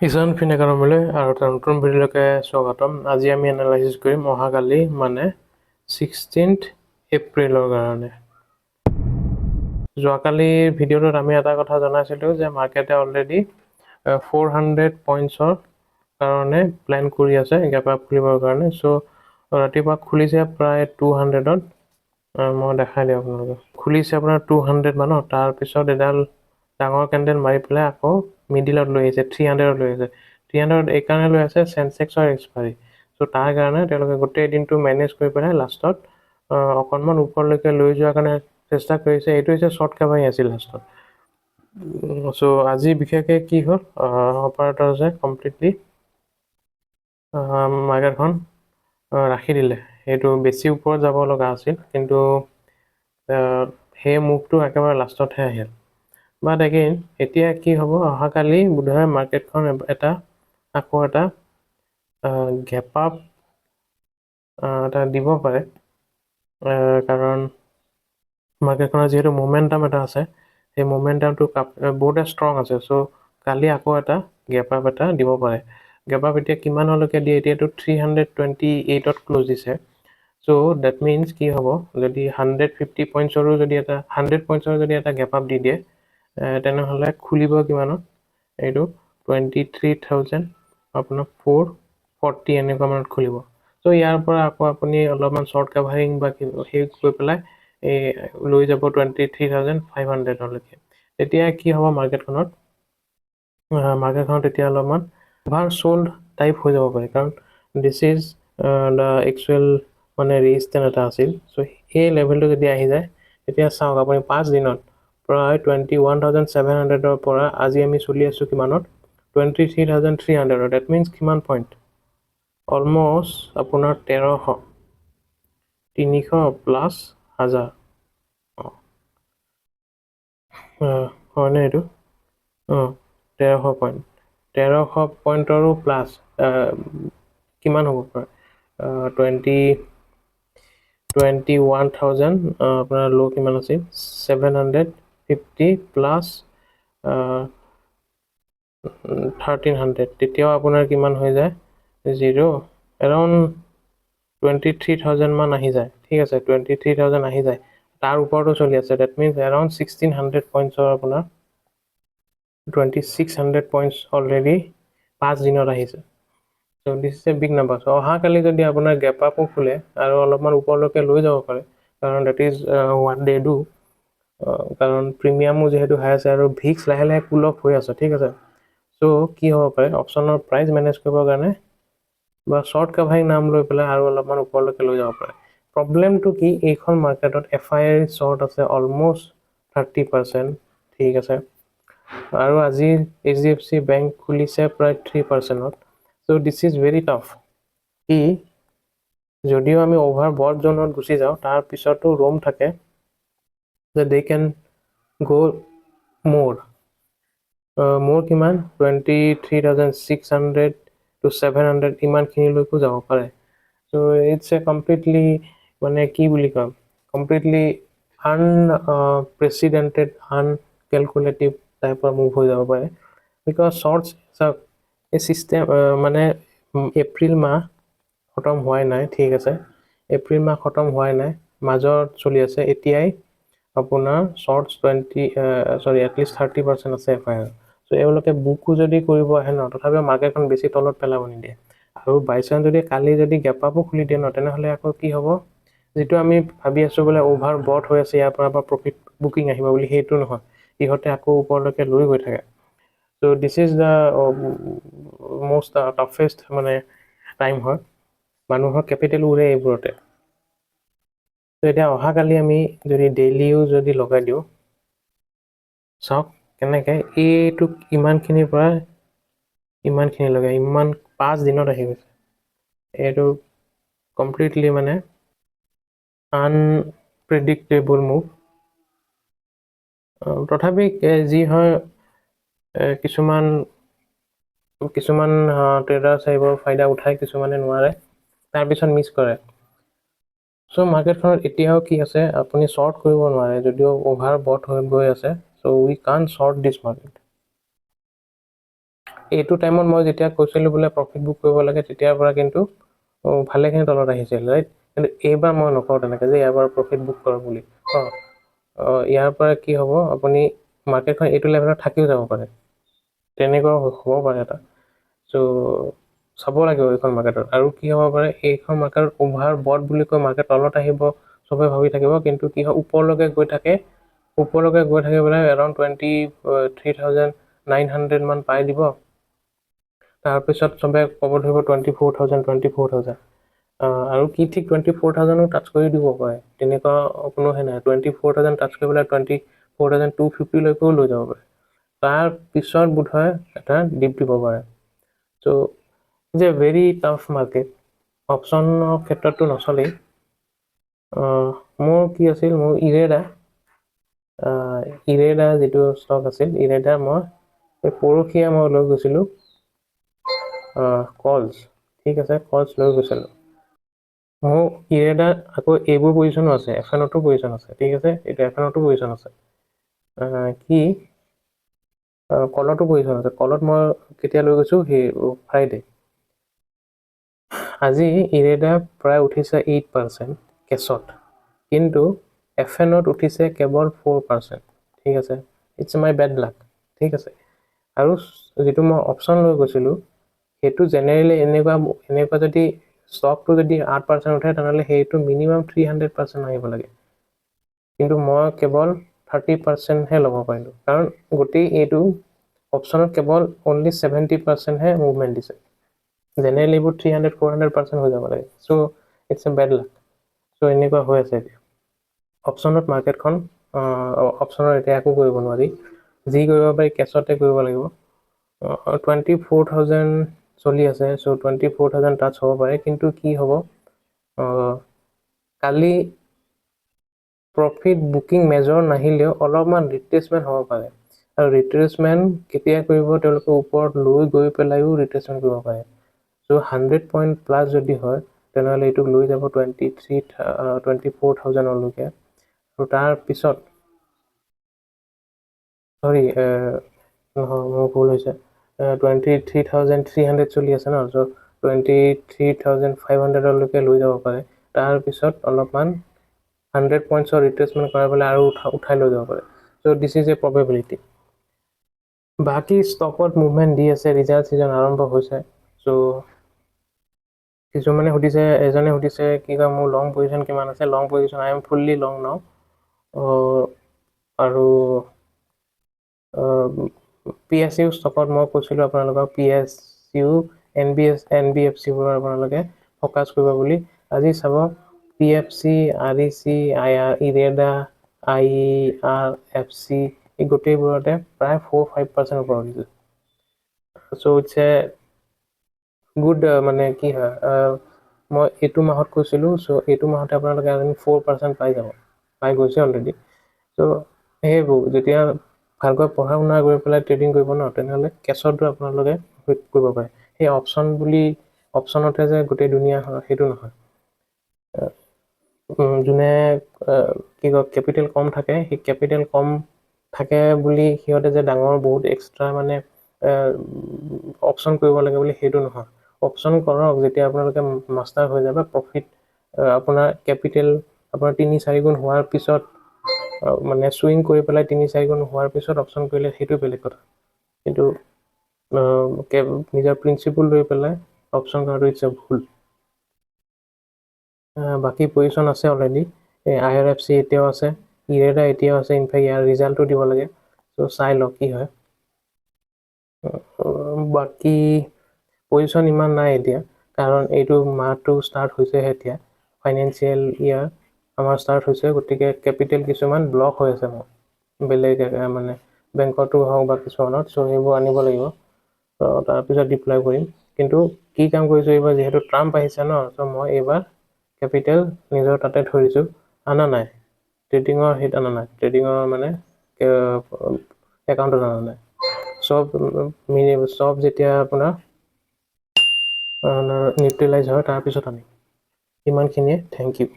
ঈশান ফিন একাডেমীলৈ আৰু এটা নতুন ভিডিঅ'লৈকে স্বাগতম। আজি আমি এনালাইচিছ কৰিম অহাকালি, মানে 16 এপ্ৰিলৰ কাৰণে। যোৱাকালিৰ ভিডিঅ'টোত আমি এটা কথা জনাইছিলোঁ যে মাৰ্কেটে অলৰেডি 400 পইণ্টছৰ কাৰণে প্লেন কৰি আছে গেপ আপ খুলিবৰ কাৰণে। চ' ৰাতিপুৱা খুলিছে প্ৰায় 200ত। মই দেখাই দিওঁ আপোনালোকক। খুলিছে আপোনাৰ 200 মানত। তাৰপিছত এডাল ডাঙৰ কেণ্ডেল মাৰি পেলাই আকৌ মিডিলত লৈ আহিছে, 300ত লৈ আহিছে। 300ত এইকাৰণে লৈ আছে, চেনচেক্সৰ এক্সপায়াৰী। চ' তাৰ কাৰণে তেওঁলোকে গোটেই দিনটো মেনেজ কৰি পেলাই লাষ্টত অকণমান ওপৰলৈকে লৈ যোৱাৰ কাৰণে চেষ্টা কৰিছে। এইটো হৈছে শ্বৰ্ট কাভাৰিং আছিল লাষ্টত। চ' আজি বিশেষকৈ কি হ'ল, অপাৰেটৰ্ছে কমপ্লিটলি মাৰ্কেটখন ৰাখি দিলে। সেইটো বেছি ওপৰত যাব লগা আছিল, কিন্তু সেই মুভটো একেবাৰে লাষ্টতহে আহিল। বাট এগেইন, এতিয়া কি হ'ব? অহাকালি বোধহয় মাৰ্কেটখন এটা আকৌ এটা গেপ আপ এটা দিব পাৰে, কাৰণ মাৰ্কেটখনৰ যিহেতু মমেণ্টাম এটা আছে, সেই মমেণ্টামটো বহুতে ষ্ট্ৰং আছে। চ' কালি আকৌ এটা গেপ আপ এটা দিব পাৰে। গেপ আপ এতিয়া কিমানলৈকে দিয়ে? এতিয়াতো 328ত ক্ল'জ দিছে। চ' that means কি হ'ব, যদি 150 পইণ্টছৰো যদি এটা, 100 পইণ্টছৰ যদি এটা গেপ আপ দি দিয়ে, তেনেহ'লে খুলিব কিমানত এইটো? 23,000 আপোনাৰ 440 এনেকুৱা মানত খুলিব। চ' ইয়াৰ পৰা আকৌ আপুনি অলপমান শ্বৰ্ট কাভাৰিং বা সেই কৰি পেলাই এই লৈ যাব 23,500লৈকে। তেতিয়া কি হ'ব মাৰ্কেটখনত? মাৰ্কেটখনত তেতিয়া অলপমান অভাৰ চ'ল্ড টাইপ হৈ যাব পাৰে, কাৰণ this is the actual মানে ৰেজিষ্টেঞ্চ এটা আছিল। চ' এই লেভেলটো যদি আহি যায়, তেতিয়া চাওক আপুনি, 5 দিনত প্ৰায় 21,700ৰ পৰা আজি আমি চলি আছোঁ কিমানত? 23,300ত। That means কিমান পইণ্ট? অলমষ্ট আপোনাৰ 1300, 300 প্লাছ হাজাৰ, অঁ, হয়নে এইটো? অঁ, 1300 পইণ্ট। 1300 পইণ্টৰো প্লাছ কিমান হ'ব পাৰে? 21,000 আপোনাৰ ল' কিমান আছিল? 750 প্লাছ 1300, তেতিয়াও আপোনাৰ কিমান হৈ যায়? জিৰ' এৰাউণ্ড 23,000 মান আহি যায়। ঠিক আছে, 23,000 আহি যায়, তাৰ ওপৰতো চলি আছে। That means around 1600 পইণ্টছৰ আপোনাৰ 2600 পইণ্টছ অলৰেডি 5 দিনত আহিছে। So this is a big number. So অহাকালি যদি আপোনাৰ গেপ আপো খোলে আৰু অলপমান ওপৰলৈকে লৈ যাব পাৰে, কাৰণ that is what they do, কাৰণ প্ৰিমিয়ামো যিহেতু হাই আছে আৰু ভিক্স লাহে লাহে কুল অফ হৈ আছে। ঠিক আছে। চ' কি হ'ব পাৰে, অপশ্যনৰ প্ৰাইচ মেনেজ কৰিবৰ কাৰণে বা শ্বৰ্ট কাভাৰিং নাম লৈ পেলাই আৰু অলপমান ওপৰলৈকে লৈ যাব পাৰে। প্ৰব্লেমটো কি, এইখন মাৰ্কেটত এফ আই আই শ্বৰ্ট আছে অলমষ্ট 30%। ঠিক আছে। আৰু আজি এইচডিএফচি বেংক খুলিছে প্ৰায় 3%ত। So this is very tough কি, যদিও আমি অভাৰ বট জ'নত গুচি যাওঁ, তাৰপিছতো ৰুম থাকে যে they can go more. মোৰ কিমান, 23,600 to 700 ইমানখিনিলৈকো যাব পাৰে। চ' it's a completely, মানে কি বুলি কম, কমপ্লিটলি আনপ্ৰেচিডেণ্টেড, আনকেলকুলেটিভ টাইপৰ মুভ হৈ যাব পাৰে। Because shorts চাওক, এই ছিষ্টেম মানে এপ্ৰিল মাহ খতম হোৱাই নাই। ঠিক আছে, এপ্ৰিল মাহ খতম হোৱাই নাই, মাজত চলি আছে। এতিয়াই আপোনাৰ shorts 20, sorry, at least 30% আছে এফ আই আই। চ' এওঁলোকে বুকো যদি কৰিব আহে ন, তথাপিও মাৰ্কেটখন বেছি তলত পেলাব নিদিয়ে। আৰু বাই চান্স যদি কালি যদি গেপ আপো খুলি দিয়ে ন, তেনেহ'লে আকৌ কি হ'ব? যিটো আমি ভাবি আছোঁ বোলে অভাৰ বট হৈ আছে, ইয়াৰ পৰা প্ৰফিট বুকিং আহিব বুলি, সেইটো নহয়। ইহঁতে আকৌ ওপৰলৈকে লৈ গৈ থাকে। So this is the most toughest মানে টাইম হয়, মানুহৰ কেপিটেল উৰে এইবোৰতে। ত' এতিয়া অহাকালি আমি যদি ডেইলিও যদি লগাই দিওঁ, চাওক কেনেকৈ এইটো ইমানখিনিৰ পৰা ইমানখিনিলৈকে ইমান 5 দিনত আহি গৈছে। এইটো কমপ্লিটলি মানে আনপ্ৰেডিক্টেবল মুভ। তথাপি যি হয়, কিছুমান কিছুমান ট্ৰেডাৰ্ছ এইবোৰ ফাইদা উঠায়, কিছুমানে নোৱাৰে, তাৰপিছত মিছ কৰে। চ' মাৰ্কেটখনত এতিয়াও কি আছে, আপুনি শ্বৰ্ট কৰিব নোৱাৰে, যদিও অভাৰ বট হৈ গৈ আছে। চ' উই কান শ্বৰ্ট দিছ মাৰ্কেট। এইটো টাইমত মই যেতিয়া কৈছিলোঁ বোলে প্ৰফিট বুক কৰিব লাগে, তেতিয়াৰ পৰা কিন্তু ভালেখিনি তলত আহিছিল, ৰাইট? কিন্তু এইবাৰ মই নকওঁ তেনেকৈ যে ইয়াৰ পৰা প্ৰফিট বুক কৰক বুলি। অঁ, ইয়াৰ পৰা কি হ'ব, আপুনি মাৰ্কেটখন এইটো লেভেলত থাকিও যাব পাৰে, তেনেকুৱাও হ'ব পাৰে এটা। চ' চাব লাগিব এইখন মাৰ্কেটত। আৰু কি হ'ব পাৰে, এইখন মাৰ্কেটত অভাৰ বট বুলি কৈ মাৰ্কেট তলত আহিব, চবে ভাবি থাকিব, কিন্তু কি হয়, ওপৰলৈকে গৈ থাকে। ওপৰলৈকে গৈ থাকি পেলাই এৰাউণ্ড 23,900 মান পাই দিব। তাৰপিছত চবে ক'ব ধৰিব 24,000, 24,000। আৰু কি ঠিক, 24,000ো টাচ কৰি দিব পাৰে, তেনেকুৱা কোনো সেই নাই। 24,000 টাচ কৰি পেলাই 24,250লৈকেও লৈ যাব পাৰে। তাৰপিছত বোধহয় এটা ডিপ দিব পাৰে। So it's a very tough market। অপশ্যনৰ ক্ষেত্ৰততো নচলেই। মোৰ কি আছিল, মোৰ ইৰেডা, ইৰেডা যিটো ষ্টক আছিল, ইৰেডা মই এই পৰহিয়ে মই লৈ গৈছিলোঁ কলছ, ঠিক আছে? কলছ লৈ গৈছিলোঁ। মোৰ ইৰেডা আকৌ এইবোৰ পজিশ্যনো আছে, এফ এনতো পজিশ্যন আছে, ঠিক আছে? এইটো এফ এনতো পজিশ্যন আছে, কি কলতো পজিশ্যন আছে। কলত মই কেতিয়া লৈ গৈছোঁ? সেই ফ্ৰাইডে। আজি ইৰেডা প্ৰায় উঠিছে 8% কেছত, কিন্তু এফ এনত উঠিছে কেৱল 4%, ঠিক আছে? It's my bad luck, ঠিক আছে? আৰু যিটো মই অপশ্যন লৈ গৈছিলোঁ, সেইটো জেনেৰেলি এনেকুৱা এনেকুৱা যদি ষ্টকটো যদি 8% উঠে, তেনেহ'লে সেইটো মিনিমাম 300% আহিব লাগে। কিন্তু মই কেৱল 30%হে ল'ব পাৰিলোঁ, কাৰণ গোটেই এইটো অপশ্যনত কেৱল অনলি 70%হে মুভমেণ্ট দিছে। জেনেৰেলি এইবোৰ 300, 400% হৈ যাব লাগে। So it's a bad luck। So এনেকুৱা হৈ আছে এতিয়া অপশ্যনত মাৰ্কেটখন। অপশ্যনত এতিয়া একো কৰিব নোৱাৰি। যি কৰিব পাৰি কেছতে কৰিব লাগিব। 24,000 চলি আছে, চ' 24,000 টাচ হ'ব পাৰে। কিন্তু কি হ'ব, কালি প্ৰফিট বুকিং মেজৰ নাহিলেও অলপমান ৰিট্ৰেচমেণ্ট হ'ব পাৰে। আৰু ৰিট্ৰেচমেণ্ট কেতিয়া কৰিব? তেওঁলোকে ওপৰত লৈ গৈ পেলাইও ৰিট্ৰেচমেণ্ট কৰিব পাৰে। চ' 100 পইণ্ট প্লাছ যদি হয়, তেনেহ'লে এইটোক লৈ যাব 23, 24,000লৈকে। আৰু তাৰপিছত, চৰি, নহয়, মোৰ ভুল হৈছে। 23,300 চলি আছে ন, চ' 23,500লৈকে লৈ যাব পাৰে। তাৰপিছত অলপমান 100 পইণ্টছৰ ৰিট্ৰেচমেণ্ট কৰাই পেলাই আৰু উঠাই লৈ যাব পাৰে। So this is a probability। বাকী ষ্টকত মুভমেণ্ট দি আছে, ৰিজাল্ট ছিজন আৰম্ভ হৈছে। চ' কিছুমানে সুধিছে, এজনে সুধিছে কি কয়, মোৰ লং পজিশ্যন কিমান আছে। Long position, I am fully long now। আৰু পি এছ ইউ ষ্টকত মই কৈছিলোঁ আপোনালোকক, P S U, N B S, N B F চিবোৰৰ আপোনালোকে ফ'কাছ কৰিব বুলি। আজি চাব, P F C, R E C, I R IREDA, I R F C, এই গোটেইবোৰতে প্ৰায় 4-5% ওপৰত উঠিছে। So it's a good, মানে কি হয়, মই এইটো মাহত কৈছিলোঁ, চ' এইটো মাহতে আপোনালোকে 4% পাই যাব, পাই গৈছে অলৰেডি। চ' সেইবোৰ যেতিয়া ভালকৈ পঢ়া শুনা কৰি পেলাই ট্ৰেডিং কৰিব ন, তেনেহ'লে কেছতো আপোনালোকে কৰিব পাৰে। সেই অপশ্যন বুলি অপশ্যনতে যে গোটেই দুনীয়া হয়, সেইটো নহয়। যোনে কি কয়, কেপিটেল কম থাকে, সেই কেপিটেল কম থাকে বুলি সিহঁতে যে ডাঙৰ বহুত এক্সট্ৰা মানে অপশ্যন কৰিব লাগে বুলি সেইটো নহয়। অপশ্যন কৰক যেতিয়া আপোনালোকে মাষ্টাৰ হৈ যাব, প্ৰফিট আপোনাৰ কেপিটেল আপোনাৰ তিনি চাৰি গুণ হোৱাৰ পিছত, মানে চুইং কৰি পেলাই তিনি চাৰি গুণ হোৱাৰ পিছত অপশ্যন কৰিলে সেইটো বেলেগ কথা। কিন্তু নিজৰ প্ৰিন্সিপল লৈ পেলাই অপশ্যন কৰাটো it's a ভুল। বাকী পজিশ্যন আছে অলৰেডি। এই I R F C এতিয়াও আছে, ইৰেডা এতিয়াও আছে। ইনফেক্ট ইয়াৰ ৰিজাল্টটো দিব লাগে। চ' চাই লওক কি হয়। বাকী পজিশ্যন ইমান নাই এতিয়া, কাৰণ এইটো মাহটো ষ্টাৰ্ট হৈছেহে এতিয়া। ফাইনেন্সিয়েল ইয়াৰ আমাৰ ষ্টাৰ্ট হৈছে, গতিকে কেপিটেল কিছুমান ব্লক হৈ আছে মোৰ বেলেগ মানে বেংকতো হওক বা কিছুমানত। চ' সেইবোৰ আনিব লাগিব, তাৰপিছত ডিপ্লয় কৰিম। কিন্তু কি কাম কৰিছোঁ, এইবাৰ যিহেতু ট্ৰাম্প আহিছে ন, চ' মই এইবাৰ কেপিটেল নিজৰ তাতে থৈ দিছোঁ, অনা নাই ট্ৰেডিঙৰ হেৰিত, অনা নাই ট্ৰেডিঙৰ মানে একাউণ্টত অনা নাই। চব মিনি চব যেতিয়া আপোনাৰ নিউট্ৰেলাইজ হয়, তাৰপিছত আনিম। ইমানখিনিয়ে, thank U.